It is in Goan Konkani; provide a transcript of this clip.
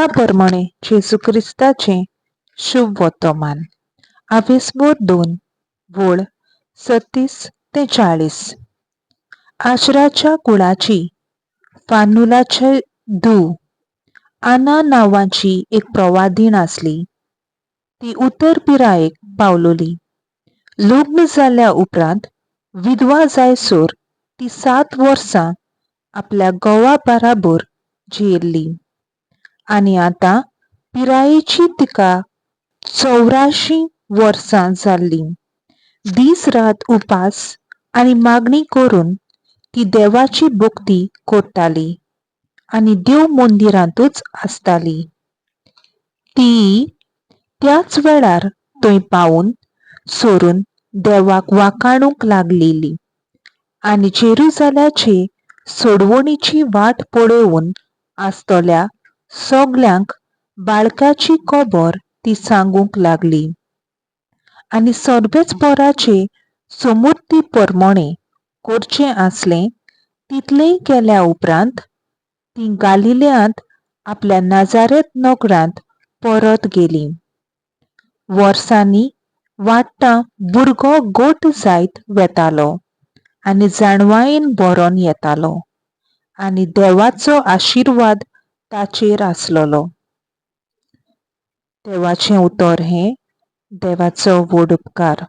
लुका परमणे जेजू क्रिस्ताचें शुभ वर्तमान. आवेस्मोर 2 वोळ 37 ते 40. आशराच्या कुळाची फानुलाचे धूव आना नांवाची एक प्रवादीण आसली. ती उतर पिरायेक पावलोली. लग्न जाल्या उपरांत विधवा जायसर ती 7 वर्सां आपल्या घोवा बराबर जियेल्ली आनी आतां पिरायेची तिका 84 वर्सां जाल्लीं. दीस रात उपास आनी मागणी करून ती देवाची भक्ती करताली आनी देव मंदिरांतूच आसताली. ती त्याच वेळार थंय पावून सरून देवाक वाखाणूंक लागलेली आनी जेरुजाल्याचे सोडवणीची वाट पळोवन आसतल्या सगल्यांक बाळकाची खबर ती सांगूंक लागली. आनी सर्वेस्पराचे समुर्ती परमणे करचें आसलें तितलेंय केल्या उपरांत ती गालिल्यांत आपल्या नाजारेत नगरांत परत गेली. वर्सांनी वाडटा भुरगो गोट जायत वेतालो आनी जाणवायेन भरोन येतालो आनी देवाचो आशिर्वाद ताचेर आसलेलो. देवाचें उतर हें देवाचो व्हड उपकार.